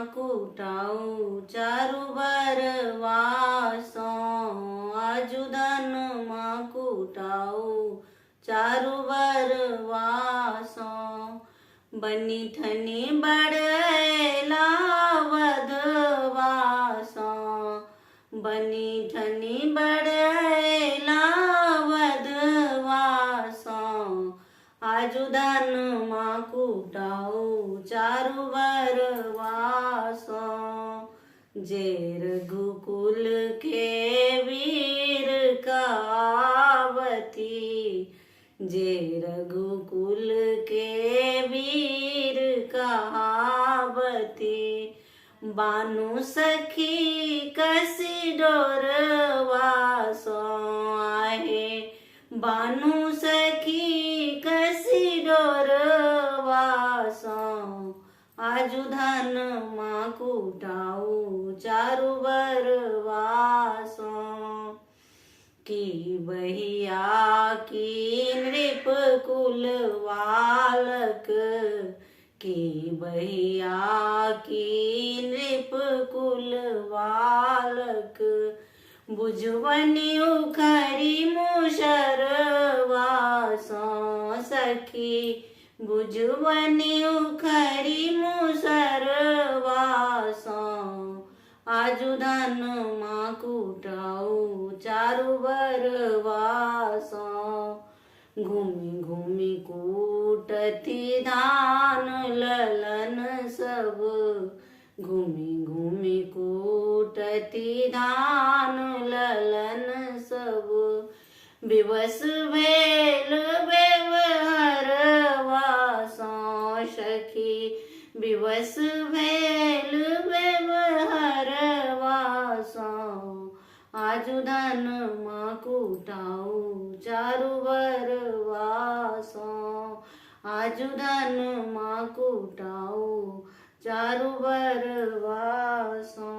कुटाउ चारु बरवासो, आजु धनमा कुटाउ चारु बरवासो। बनी ठनी बड़ेला वधवासो, बनी ठनी बड़ेला वधवासो। आजु धनमा कुटाउ चारु बरवासो। जे रघुकुल के वीर कावती, जे रघुकुल के वीर कहावती। बानु सखी कसी डोरवासो आहे, बानु सखी कसी डोरवासो। आजु धनमा कुटाउ चारु बरवासो। की बहिया की नृप कुल वालक, की बहिया की नृप कुल वालक। बुझवनी उखरी मुसरवासो सखी, बुझवनी उखरी मुसरवासो। आजु धनमा कुटाउ चारु बरवासो। घूमि घूमि कूटती धान ललन सब, घूमि घूमि कूटती धान ललन सब। विवश भेल व्यवहारवासो सखी, विवश भेल व्यवहारवासो। आजु धनमा कुटाउ चारु बरवासो, आजु धनमा कुटाउ चारु बरवासो।